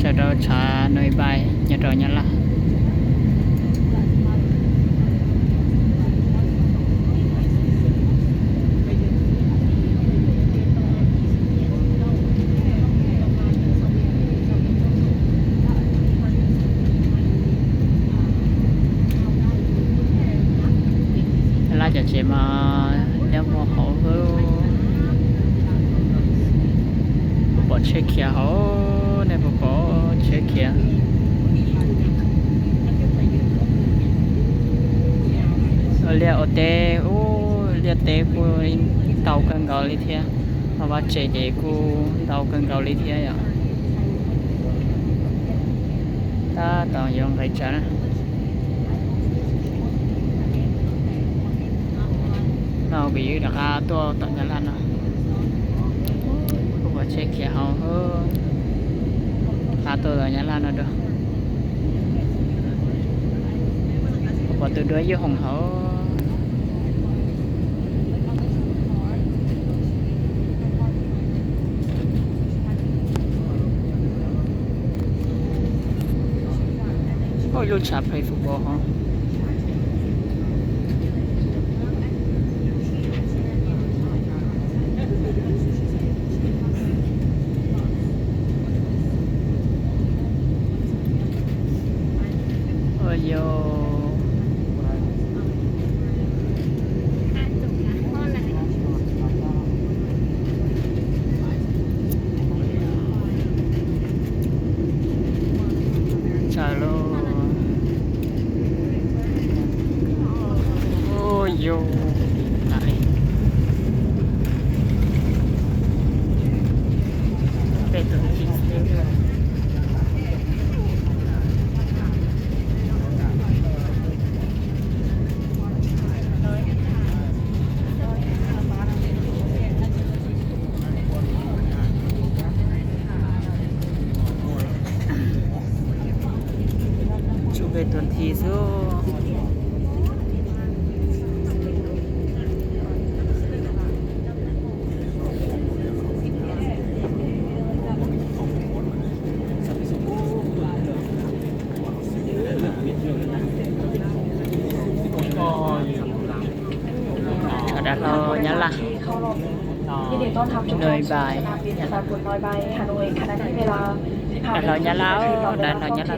Rau rau tshav Nui Npai nyob rau Nyab Laj. Nyab Laj cov tsev mas nyob muaj hauv. Puas pom tsheb khiav hauv? Nej puas pom tsheb khiav? Ua liaj ua teb, ub, liaj teb kuj ntau kawg nkaus li thiab, ho vaj tse ces kuj ntau kawg nkaus li thiab yom. Tab tom yuav nqis tsav na. No kuv yuav rov qab tuaj tom Nyab Laj no. Kuv pom tsheb khiav hauv, qab tuaj tom Nyab Laj no dua. Kuv pom tus duab yuj hoom hauv. Oj, lub tshav play football hov. Ua yog tsaws lauj. Ua yog, peb tus Tsum peb tus nthi xwb. Dav hlau Nyab Laj, Nui Npai, dav hlau Nyab Laj, dav hlau Nyab Laj.